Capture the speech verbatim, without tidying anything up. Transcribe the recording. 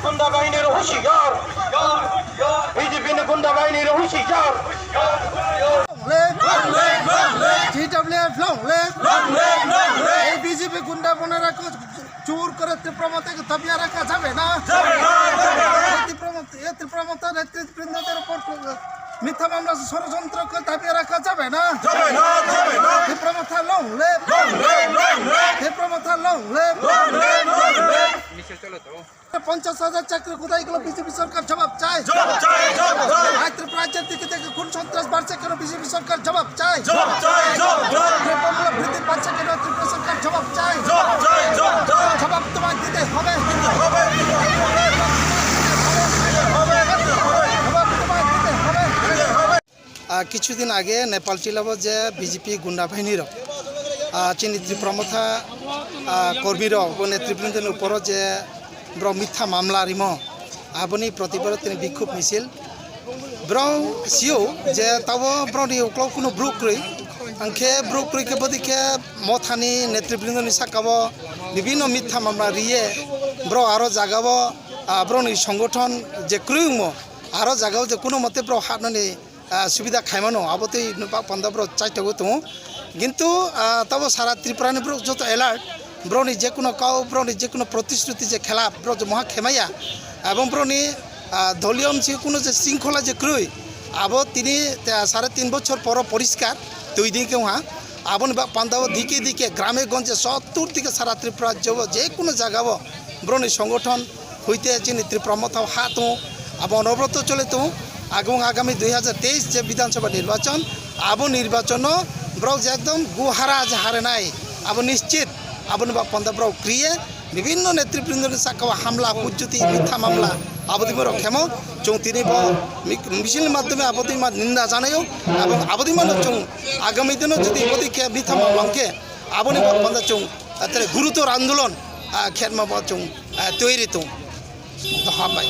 Gunda bahini ro hushiyar. B J P ni gunda bahini ro hushiyar. Long live! Long live! Long live! G W F long live! Long live! Long live! এই বিজেপি গুন্ডা বনেরা চুর করে ত্রিপুরা মতে দাবিয়ে রাখা যাবে না। যাবে না, যাবে না। এই ত্রিপুরা মতে, এই ত্রিপুরা মতে নেতৃবৃন্দদের উপর মিথ্যা মামলা ষড়যন্ত্রকে দাবিয়ে রাখা যাবে না। যাবে না, যাবে না। ত্রিপুরা মথা long live! Long live! Long live! Tripura মথা long live! Long live! Long live! পঞ্চাশ হাজার চাকরি কোথায় গেল? বিজেপি সরকার জবাব চাই। জবাব চাই, জবাব চাই। আজ ত্রিপুরা রাজ্যের দিকে থেকে খুন সন্ত্রাস বাড়ছে কেন? বিজেপি সরকার জবাব চাই। জবাব চাই, জবাব চাই। দ্রব্যমূল্য বৃদ্ধি পাচ্ছে কেন? ত্রিপুরা সরকার জবাব চাই। জবাব চাই, জবাব চাই। জবাব তোমায় দিতে হবে। দিতে হবে, দিতে হবে। দিতে হবে, দিতে হবে। জবাব তোমায় দিতে হবে। দিতে হবে। Ah, কিছুদিন আগে নেপাল টিলাবো যে বিজেপি গুন্ডা বাহিনীর, ah, chini Tipra Motha, ah, kormirok bo netribindoni uporo je borok mitha mamla rimo, aboni protibadot tini bikhub misil. Borok sio je tabo borokni uklok kuno borok kwrwi, angkhe borok kwrwi khe bodi khe mothani netribindoni sakao bibinno mitha mamla riye borok aro jagao, ah, borokni songothon je kwrwi wngmo aro jagao je kuno mote borok hapnani ah, subida khaimano, abo tei bak panda borok chaitogwi tongo. Kintu, ah, tabo sara Tripura ni borok joto alert, borokni jekuno kau, borokni jekuno protishruti je khelap, borok je moha khemaya, ebong borokni, ah, doliyo msi kuno je sringkhola je kwrwi, abo tini, ah, sare tin bochor poro poriskar twi di khe wngha. Aboni bak panda o dike dike grame gonje sottur dike sara Tripura jebo jekuno jagao borokni songothon hoite chini Tipra Motha ha tongo, abo onobroto chole tongo. Agong agami dui hajar teis je Bidhan Sabha nirbachon, abo nirbachono borok je ekdom guhara je harenai, abo nischit, aboni bak panda borok kriye bibinno netribindoni sakao hamla, hujjuti, mitha mamla, abodi borok khemo. Chwng tini bo mi-, misil ni madhyome abodi ma ninda janaio, abo, abodi mano chwng agami dino jodi bodi khe mitha mamla hwnkhe, aboni bak panda chwng, ah, tere gurutor andolon, ah, khetma bo chwng, ah, toiri tong. To hambai.